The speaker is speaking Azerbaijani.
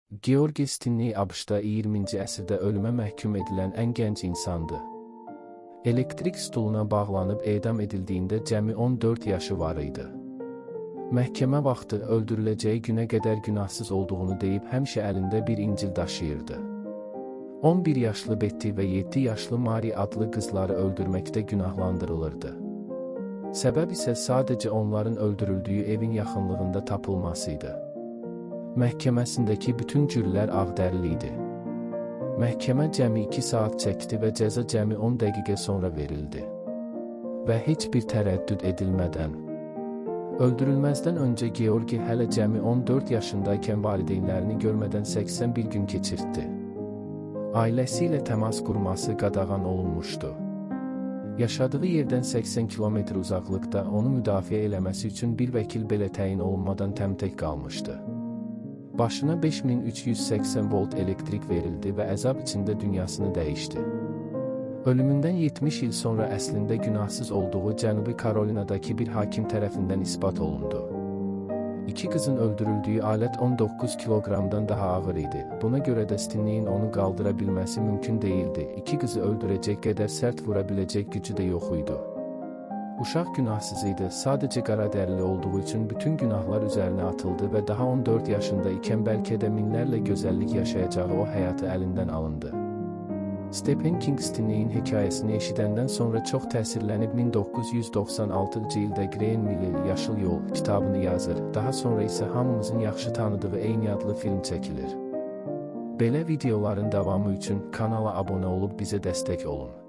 Georgi Stinney ABŞ-da 20-ci əsrdə ölümə məhkum edilən ən gənc insandı. Elektrik stuluna bağlanıb edam edildiyində cəmi 14 yaşı var idi. Məhkəmə vaxtı öldürüləcəyi günə qədər günahsız olduğunu deyib həmişə əlində bir İncil daşıyırdı. 11 yaşlı Betty və 7 yaşlı Mary adlı qızları öldürməkdə günahlandırılırdı. Səbəb isə sadəcə onların öldürüldüyü evin yaxınlığında tapılması idi. Məhkəməsindəki bütün jürilər ağdərili idi. Məhkəmə cəmi 2 saat çəkdi və cəza cəmi 10 dəqiqə sonra verildi. Və heç bir tərəddüd edilmədən. Öldürülməzdən öncə Georgi hələ cəmi 14 yaşındaykən valideynlərini görmədən 81 gün keçirtdi. Ailəsi ilə təmas qurması qadağan olunmuşdu. Yaşadığı yerdən 80 kilometr uzaqlıqda onu müdafiə eləməsi üçün bir vəkil belə təyin olunmadan təmtək qalmışdı. Başına 5380 volt elektrik verildi və əzab içində dünyasını dəyişdi. Ölümündən 70 il sonra əslində günahsız olduğu Cənubi Karolinadakı bir hakim tərəfindən isbat olundu. İki qızın öldürüldüyü alət 19 kiloqramdan daha ağır idi. Buna görə də Stinneyin onu qaldıra bilməsi mümkün deyildi. İki qızı öldürəcək qədər sərt vura biləcək gücü də yox idi. Uşaq günahsız idi, sadəcə qara dərili olduğu üçün bütün günahlar üzərinə atıldı və daha 14 yaşında ikən bəlkə də minlərlə gözəllik yaşayacağı o həyatı əlindən alındı. Stephen King Stinneyin hekayəsini eşidəndən sonra çox təsirlənib 1996-cı ildə Green Mile, Yaşıl Yol kitabını yazır, daha sonra isə hamımızın yaxşı tanıdığı eyni adlı film çəkilir. Belə videoların davamı üçün kanala abunə olub bizə dəstək olun.